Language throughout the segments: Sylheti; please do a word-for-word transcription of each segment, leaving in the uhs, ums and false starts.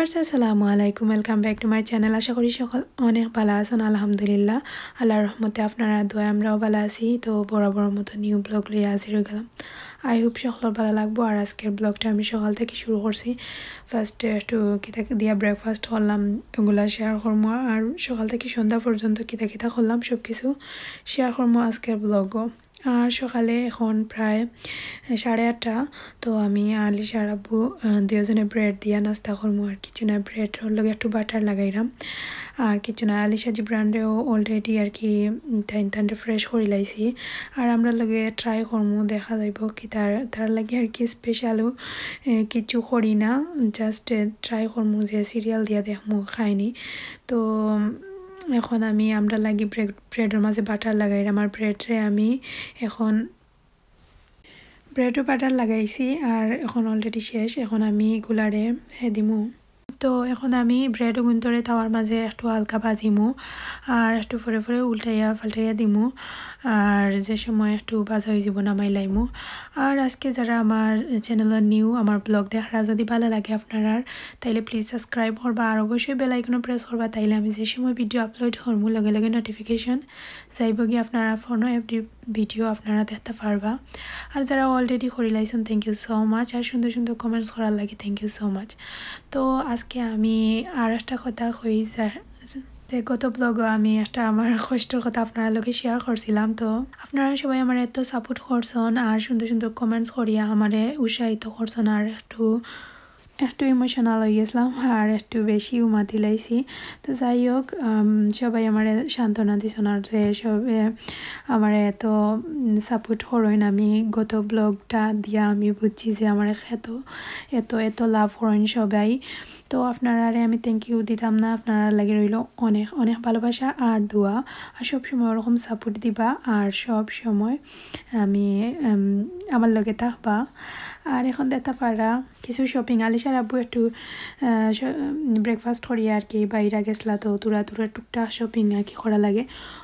Viewers, আসসালামু আলাইকুম, welcome back to my channel। আশা করি সকল অনেক ভালা আছইন। আলহামদুলিল্লাহ, আল্লাহর রহমতে আপনারার দোয়ায় আমরাও ভালা আছি। তো বরাবরর মতো new vlog লইয়া হাজির অই গেলাম। I hope সকলর ভালা লাগবো। আর আজকের vlogটা আমি সকাল থাকি শুরু করছি। First একটু কিতা দিয়া breakfast করলাম, ওগুলা share করমু। আর সকাল থাকি সন্ধ্যা পর্যন্ত কিতা কিতা করলাম সব কিছু share করমু আজকের vlogও। আর সকালে এখন প্রায় সাড়ে আটটা। তো আমি আলিশার আব্বু, আহ, দুইজনে bread দিয়া নাস্তা করমু আর কিছু না, breadর লগে একটু butter লাগাইরাম। আর কিছু না, আলিশা জিবরানরেও already আর কি, উম, তাইন তানরে fresh করি লাইছি। আর আমরার লগে try করমু, দেখা যাইবো কি তার, তার লাগি আর কি specialও, এ, কিছু করি না, just, এ, try করমু যে serial দিয়া দেখমু খাইনি। তো, উম, এখন আমি আমরার লাগি bread, breadর মাঝে butter লাগাইরাম। আর breadরে আমি এখন breadও butter লাগাইছি, আর এখন already শেষ। এখন আমি এগুলারে হে দিমু। তো এখন আমি bread গুন্তরে তাওয়ার মাঝে একটু হালকা ভাজিমু, আর একটু পরে পরে উল্টাইয়া পাল্টাইয়া দিমু। আর যে সময় একটু ভাজা অই যাইবো, নামাই লাইমু। আর আজকে যারা আমার channelও new, আমার vlog দেখরা যদি ভালা লাগে আপনারার, তাইলে please subscribe করবা, আর অবশ্যই bell iconও press করবা, তাইলে আমি যে সময় video upload করমু, লগে লগে notification যাইবো গি আপনারার ফোনও, every video আপনারা দেখতা পারবা। আর যারা already করি লাইছইন, thank you so much। আর সুন্দর সুন্দর comments করার লাগি thank you so much। তো আজকে আমি আর একটা কথা কই, যে, যে গত vlogও আমি একটা আমার কষ্টর কথা আপনারার লগে share করছিলাম। তো আপনারা সবাই আমারে এত support করছইন আর সুন্দর সুন্দর comments করিয়া আমারে উৎসাহিত করছইন, আর একটু একটু emotional অই গেছিলাম আর একটু বেশিউ মাতি লাইছি। তো যাই হোক, আম, সবাই আমারে সান্ত্বনা দিছইন, আর যে সবে আমারে এত, উম, support করইন, আমি গত vlogটা দিয়া আমি বুঝছি যে আমারে এত, এত, এত love করইন সবাই। তো আপনারারে আমি thank you দিতাম না, আপনারার লাগি রইলো অনেক, অনেক ভালোবাসা আর দোয়া। আর সব সময় ওরকম support দিবা, আর সব সময় আমি, উম, আমার লগে থাকবা। আর এখন দেখতা পাররা কিছু shopping, আলিশার আব্বু একটু, আহ, শ-, উম, breakfast করিয়া আর কি বাইরে গেছলা, তো থুড়া থুড়া টুকটাক shopping আর কি করা লাগে,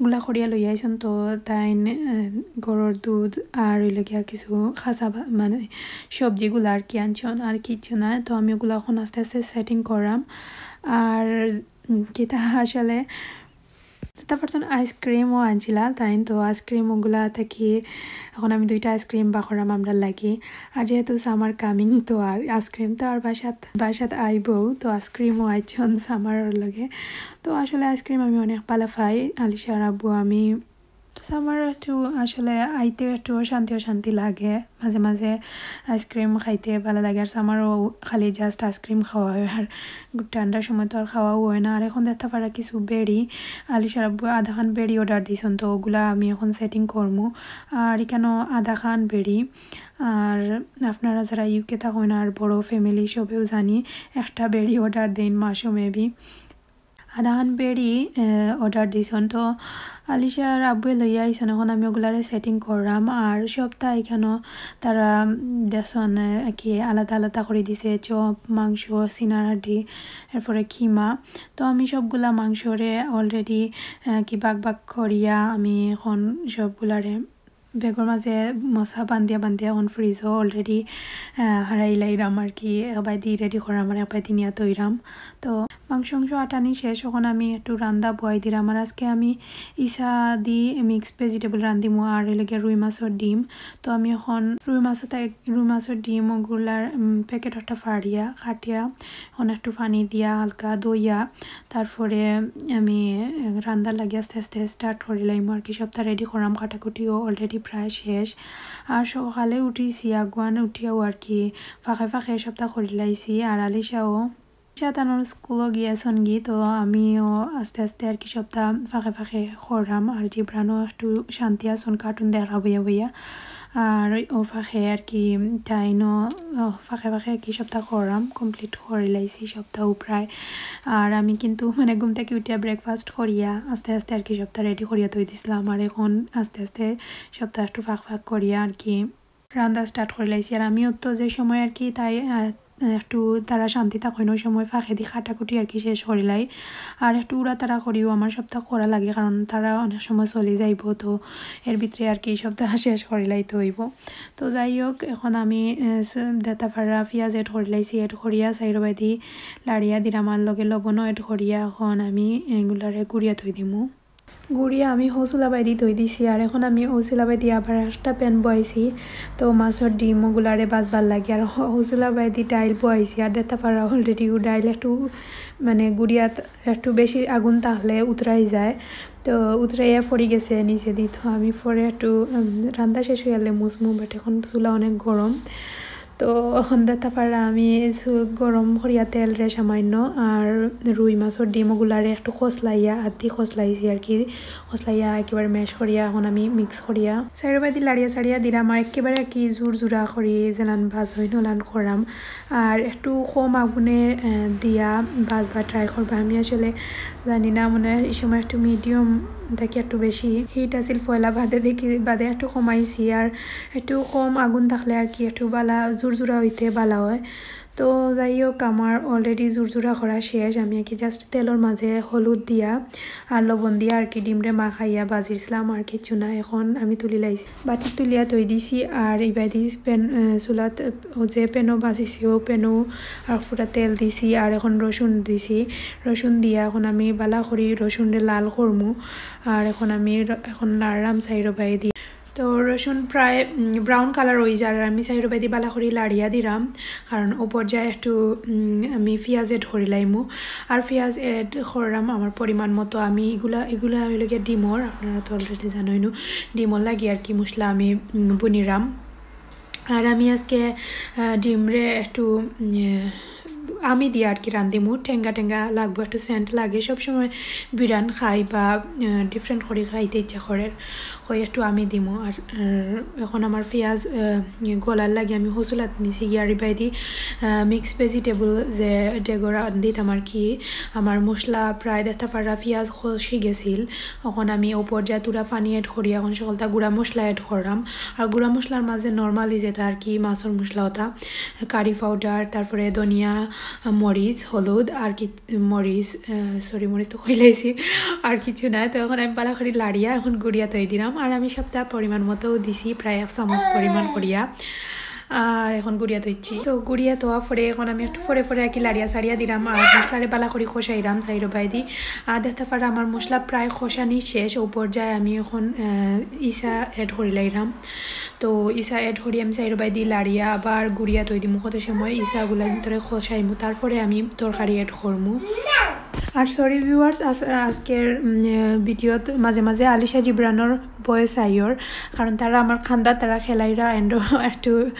ওগুলা করিয়া লইয়া আইছইন। তো তাইন, আহ, গরুর দুধ আর অইলো গিয়া কিছু খাসা বা-, মানে সবজিগুলা আর কি আনছইন, আর কিচ্ছু না। তো আমি ওগুলা এখন আস্তে আস্তে setting করাম। আর, উম, কিতা আসলে তারপর আইসক্রিমও আনছিলা তাইন, তো আইসক্রিম ওগুলা থাকি এখন আমি দুইটা আইসক্রিম বার করাম আমরার লাগি। আর যেহেতু summer coming, তো আর আইসক্রিম তো আর বাসাত, বাসাত আইবো, তো আইসক্রিমও আইছইন summerর লগে। তো আসলে আইসক্রিম আমি অনেক ভালা পাই, আলিশার আব্বু আমি। তো summer একটু আসলে আইতে একটু অশান্তি অশান্তি লাগে, মাঝে মাঝে আইসক্রিম খাইতে ভালা লাগে। আর summerও খালি just আইসক্রিম খাওয়া অয়, আর ঠান্ডার সময় তো আর খাওয়াও অয় না। আর এখন দেখতা পাররা কিছু বেড়ি, আলিশার আব্বু আধাখান বেড়ি order দিছইন, তো ওগুলা আমি এখন setting করমু। আর ইখানো আধাখান বেড়ি, আর আপনারা যারা UK থাকইন আর বড় family সবেউ জানি একটা বেড়ি order দেইন মাসো maybe। আধাখান বেড়ি, আহ, order দিছইন। তো আলিশার আব্বুয়ে লইয়া আইছইন, এখন আমি ওগুলারে setting কররাম। আর সবতা ইখানো তারা, উম, দেখছইন, আহ, কি আলাদা আলাদা করি দিছে, চপ, মাংস, সিনার হাড্ডি, এরপরে কিমা। তো আমি সবগুলা মাংসরে already, আহ, কি ভাগ ভাগ করিয়া আমি এখন সবগুলারে ব্যাগর মাঝে মশা বান্ধিয়া বান্ধিয়া এখন ফ্রিজও already, আহ, হারাই লাইরাম আর কি। একবায়দি ready করাম আর একবায়দি নিয়া থইরাম। তো মাংস মাংস আটানি শেষ, এখন আমি একটু রান্দা বওয়াই দিরাম। আর আজকে আমি ইছা দি mix vegetable রান্ধিমু, আর অইলো গিয়া রুই মাছর ডিম। তো আমি এখন রুই মাছর তাই, রুই মাছর ডিম ওগুলার, উম, packet একটা ফাড়িয়া কাটিয়া এখন একটু পানি দিয়া হালকা ধইয়া তারপরে আমি রান্দার লাগি আস্তে আস্তে start করি লাইমু আর কি। সবতা ready করাম, কাটাকুটিও already প্রায় শেষ। আর সকালে উঠিছি, আগুয়ান উঠিয়াও আর কি ফাঁকে ফাঁকে সবতা করি লাইছি। আর আলিশাও, আলিশা তানর স্কুলও গিয়াছইন গি, তো আমিও আস্তে আস্তে আর কি সবতা ফাঁকে ফাঁকে কররাম। আর জিবরানও একটু শান্তি আছইন, cartoon দেখরা বইয়া বইয়া। আর অউ ফাঁকে আর কি তাইনও, আহ, ফাঁকে ফাঁকে আর কি সবতা কররাম, complete করি লাইছি সবতাউ প্রায়। আর আমি কিন্তু মানে ঘুম থাকি উঠিয়া breakfast করিয়া আস্তে আস্তে আর কি সবতা ready করিয়া থই দিছলাম। আর এখন আস্তে আস্তে সবতা একটু ফাঁক ফাঁক করিয়া আর কি রান্দা start করি লাইছি। আর আমিও তো যে সময় আর কি তাই, আহ, একটু তারা শান্তি থাকইন, ওই সময় ফাঁকেদি কাটাকুটি আর কি শেষ করিলাই। আর একটু উড়াতাড়া করিও আমার সবতা করা লাগে, কারণ তারা অনেক সময় চলি যাইবো, তো এর ভিতরে আর কি সবতা শেষ করিলাইতে অইবো। তো যাই হোক, এখন আমি, আহ, স-, দেতা ফারা পিয়াজ add করিলাইছি, add করিয়া চাইরোবায়দি লাড়িয়া দিরাম, আর লগে লবণও add করিয়া এখন আমি এগুলারে গুড়িয়া থই দিমু। গুড়িয়া আমি হউ চুলা বায়দি থই দিছি, আর এখন আমি হউ চুলা বায়দি আবার একটা pan বওয়াইছি। তো মাছর ডিম ওগুলারে ভাজবার লাগি, আর হ-, হউ চুলা বায়দি ডাইল বওয়াইছি, আর দেতা ফারা already ও ডাইল একটু মানে গুড়িয়াত একটু বেশি আগুন থাকলে উতরাই যায়, তো উতরাইয়া পড়ি গেছে নিচেদি। তো আমি পরে একটু, উম, রান্দা শেষ অইয়ালে মুছমু, but এখন চুলা অনেক গরম। তো এখন দেতা ফারা আমি সু-, গরম করিয়া তেলরে সামান্য আর রুই মাছর ডিম ওগুলারে একটু খসলাইয়া, আদি খসলাইছি আর কি, খসলাইয়া একেবারে mash করিয়া এখন আমি mix করিয়া চাইরোবায়দি লাড়িয়া চাড়িয়া দিরাম। আর একেবারে আর কি জুরজুরা করি যেলান ভাজইন ওলান করাম। আর একটু কম আগুনে, আহ, দিয়া ভাজবার try করবা। আমি আসলে জানি না, মানে এই সময় একটু medium থাকি একটু বেশি heat আছিল পয়লা, বাদে দেখি, বাদে একটু কমাইছি। আর একটু কম আগুন থাকলে আর কি একটু বালা জুরজুরা অইতে বালা অয়। তো যাই হোক, আমার already জুরজুরা করা শেষ। আমি আর কি just তেলর মাঝে হলুদ দিয়া আর লবণ দিয়া আর কি ডিমরে মাখাইয়া ভাজিছিলাম, আর কিচ্ছু না। এখন আমি তুলিলাইছি, বাটিত তুলিয়া থই দিছি। আর ইবায়দি pan, আহ, চুলাত, আহ, যে panও ভাজিছি, ও panও আর ফুটা তেল দিছি। আর এখন রসুন দিছি, রসুন দিয়া এখন আমি বালা করি রসুনরে লাল করমু। আর এখন আমি র-, এখন লাড়রাম চাইরোবায়দি। তো রসুন প্রায়, উম, brown colour অই যার, আর আমি চাইরোবায়দি বালা করি লাড়িয়া দিরাম, কারণ ও পর্যায়ে একটু, উম, আমি পিয়াজ add করিলাইমু। আর পিয়াজ add কররাম আমার পরিমাণ মতো। আমি এগুলা, এগুলা অইল গিয়া ডিমর, আপনারা তো already জানইনউ, ডিমর লাগি আর কি মশলা আমি, উম, বুনিরাম। আর আমি আজকে, আহ, ডিমরে একটু, উম, আমি দিয়া আর কি রান্ধিমু, টেঙ্গা টেঙ্গা লাগবো, একটু scent লাগে। সবসময় বিরান খাই বা, আহ, different করি খাইতে ইচ্ছা করের, কই একটু আমি দিমু। আর, আহ, এখন আমার পিয়াজ, আহ, গলার লাগি আমি হউ চুলাত নিছি গিয়া, আর ইবায়দি, আহ, mix vegetable যে ডেগো রান্ধিতাম আর কি, আমার মশলা প্রায় দেতা ফারা পিয়াজ খসি গেছিল। এখন আমি ও পর্যায়ে থুড়া পানি add করি, এখন সকলতা গুঁড়া মশলা add কররাম। আর গুঁড়া মশলার মাঝে normally যেটা আর কি মাছর মশলা ওটা, curry powder, তারপরে ধনিয়া, মরিচ, হলুদ আর কি, মরিচ, আহ, sorry, মরিচ তো কইলাইছি, আর কিছু নাই। তো এখন আমি বালা করি লাড়িয়া এখন গুড়িয়া থই দিরাম। আর আমি সবটা পরিমাণ মতো দিছি, প্রায় এক চামচ পরিমাণ করিয়া। আর এখন গুড়িয়া থইছি। তো গুড়িয়া থওয়া পরে এখন আমি একটু পরে পরে আর কি লাড়িয়া চাড়িয়া দিরাম। আর মশলারে বালা করি কষাইরাম চাইরোবায়দি। আর দেতা ফারা আমার মশলা প্রায় কষানি শেষ। ও পর্যায়ে আমি এখন, আহ, ইছা add করিলাইরাম। তো ইছা add করি আমি চাইরোবায়দি লাড়িয়া আবার গুড়িয়া থই দিমু। কত সময় ইছাগুলা ভিতরে কষাইমু, তারপরে আমি তরকারি add করমু। আর sorry viewers, আজ-, আজকের, উম, আহ, videoত মাঝে মাঝে আলিশা জিবরানর voice আইয়র, কারণ তারা আমার কান্দাত তারা খেলাইরা and একটু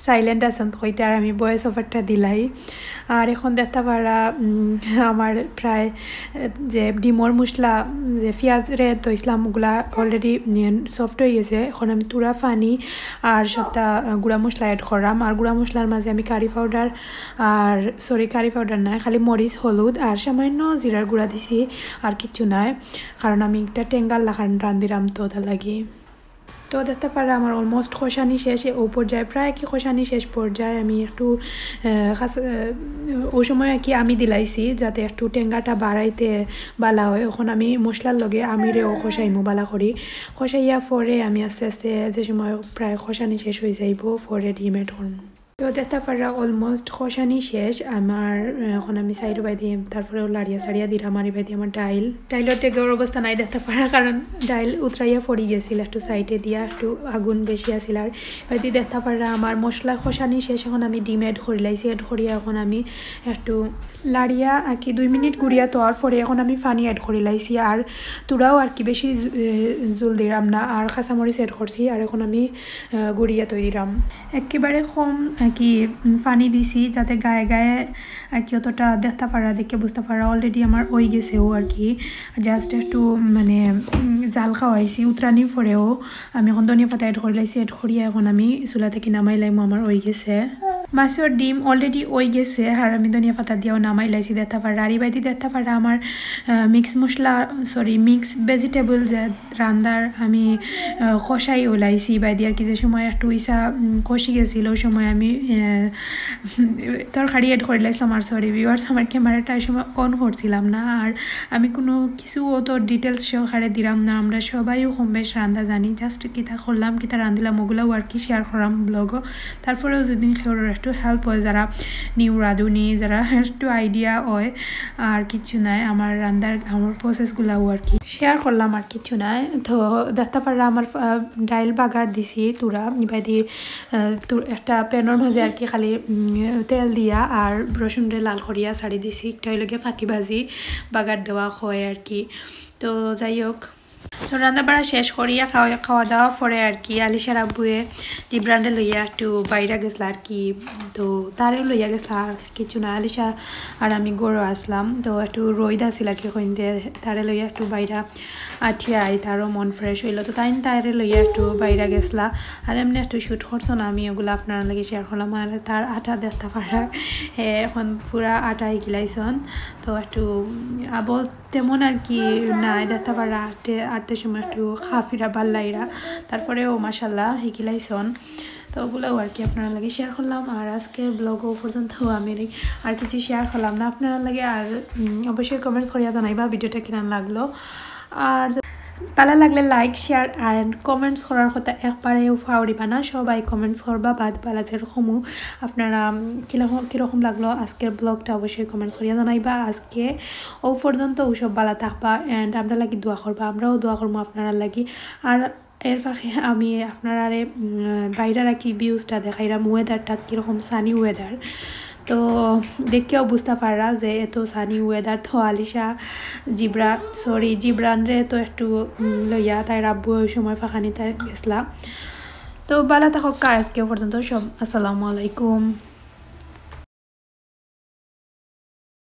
silent আছইন, কইতে আর আমি voice overটা দিলাই। আর এখন দেতা ফারা, উম, আমার প্রায়, আহ, যে ডিমর মশলা, যে পিয়াজরে থইছলাম, ওগুলা already, উম, soft অই গেছে। এখন আমি থুড়া পানি আর সবটা, আহ, গুঁড়া মশলা add কররাম। আর গুঁড়া মশলার মাঝে আমি curry powder আর, sorry, curry powder নায়, খালি মরিচ, হলুদ আর সামান্য জিরার গুঁড়া দিছি, আর কিচ্ছু নায়, কারণ আমি একটা টেঙ্গার লাখান রান্ধিরাম তো তার লাগি। তো দেতা ফারা আমার almost কষানি শেষ, ও পর্যায়ে প্রায় কি কষানি শেষ পর্যায়ে আমি একটু, আহ, খাস-, আহ, ও সময় আর কি আমি দিলাইছি যাতে একটু টেঙ্গাটা বাড়াইতে বালা অয়। এখন আমি মশলার লগে আমিরেও কষাইমু বালা করি, কষাইয়া পরে আমি আস্তে আস্তে যে সময় প্রায় কষানি শেষ অই যাইবো, পরে ডিম add করমু। তো দেতা ফারা almost কষানি শেষ আমার। এখন আমি চাইরোবায়দি, তারপরেও লাড়িয়া চাড়িয়া দিরাম। আর ইবায়দি আমার ডাইল, ডাইলর ডেগর অবস্থা নাই দেতা ফারা, কারণ ডাইল উতরাইয়া পড়ি গেছিল একটু sideএ দিয়া, একটু আগুন বেশি আছিল। আর ইবায়দি দেতা ফারা আমার মশলা কষানি শেষ, এখন আমি ডিম add করিলাইছি। Add করিয়া এখন আমি একটু লাড়িয়া আর কি দুই মিনিট গুড়িয়া থওয়ার পরে এখন আমি পানি add করিলাইছি। আর থুড়াও আর কি বেশি জু-, এ, জুল দিরাম না, আর কাঁচামরিচ add করছি। আর এখন আমি, আহ, গুড়িয়া থই দিরাম। একেবারে কম আর কি, উম, পানি দিছি যাতে গায়ে গায়ে আর কি অতটা দেতা ফারা, দেখে বুঝতা ফারা। Already আমার অই গেছেও আর কি, just একটু মানে, উম, জাল খাওয়াইছি। উতরানি পরেও আমি এখন ধনিয়া পাতা add করিলাইছি, add করিয়া এখন আমি চুলা থাকি নামাইলাইমু, আমার অই গেছে। মাছর ডিম already অই গেছে, আর আমি ধনিয়া পাতা দিয়াও নামাই লাইছি দেতা পারা। আর ইবাদি দেতা পারা আমার মিক্স মশলা, সরি, মিক্স ভেজিটেবল যে রান্দার আমি আহ, কষাই ওলাইছি ইবাদি আর কি। যে সময় একটু ইসা উম, কষি গেছিল, ওই সময় আমি আহ, তরকারি অ্যাড করে লাইছিলাম। আর সরি ভিউয়ার্স, আমার ক্যামেরাটা ওই সময় অন করছিলাম না, আর আমি কোনো কিছু অত ডিটেলস সহকারে দিলাম না। আমরা সবাইও কম বেশ রান্দা জানি, জাস্ট কিতা করলাম, কিতা রান্দিলাম, ওগুলাও আর কি শেয়ার করাম ব্লগও। তারপরেও যদি কেউর একটু হেল্প হয়, যারা নিউ রাঁধুনি, যারা একটু আইডিয়া হয়, আর কিচ্ছু নাই। আমার রান্দার আমার প্রসেসগুলাও আর কি শেয়ার করলাম, আর কিচ্ছু নাই। তো দেতা পারা আমার আহ, ডাইল বাগার দিছি তুরা ইবাদি আহ, তো একটা প্যানর মাঝে আর কি খালি উম, তেল দিয়া আর রসুনরে লাল করিয়া ছাড়ি দিছি। একটা হইল গিয়ে ফাঁকি ভাজি বাগার দেওয়া হয় আর কি। তো যাই হোক, তো রান্না বাড়া শেষ করিয়া খাওয়া খাওয়া দাওয়া পরে আর কি আলিশার আব্বুয়ে জিবরানরে লইয়া একটু বাইরে গেছলা আর কি। তো তারে লইয়া গেছলা, আর কিছু না, আলিশা আর আমি ঘরো আসলাম। তো একটু রইদ আছিল আর কি, কইনতে তারে লইয়া একটু বাইরে আটিয়া আই, তারও মন ফ্রেশ হইলো। তো তাইন তারে লইয়া একটু বাইরে গেছলা, আর এমনি একটু শ্যুট করছন, আমি ওগুলা আপনার লগে শেয়ার করলাম। আর তার আটা দেতা পারা, হে এখন পুরা আটা হিকিলাইছন। তো একটু আবো তেমন আর কি নাই, দেতা পারা আটতে আটতে সময় একটু খাফিরা বাল্লাইরা, তারপরেও মাশাল্লাহ হিকিলাইছন। তো ওগুলাও আর কি আপনার লগে শেয়ার করলাম। আর আজকের ব্লগ ও পর্যন্ত আমি আর কিছু শেয়ার করলাম না আপনার লগে। আর উম, অবশ্যই কমেন্টস করিয়া জানাইবা ভিডিওটা কিরান লাগলো। আর ভালা লাগলে লাইক, শেয়ার and কমেন্টস করার কথা একবারেও ফাউরিবা না। সবাই কমেন্টস করবা, বাদ ভালা যেরকমও আপনারা উম, কিরকম কিরকম লাগলো আজকের ব্লগটা, অবশ্যই কমেন্টস করিয়া জানাইবা। আজকে ও পর্যন্ত ও সব ভালা থাকবা and আমরা লাগি দোয়া করবা, আমরাও দোয়া করবো আপনারা লাগি। আর এর ফাঁকে আমি আপনারারে উম, বাইরে রাখি ভিউজটা দেখাইরাম, ওয়েদারটা কিরকম সানি ওয়েদার। তো দেখিয়াও বুঝতা পাররা যে এত সানি ওয়েদার। তো আলিশা জিবরা সরি জিবরানরে তো একটু উম, লইয়া তাইর আব্বু ওই সময় ফাঁকানিতে গেছলা। তো ভালা থাকউক্কা আজকে পর্যন্ত সব, আসসালামু আলাইকুম।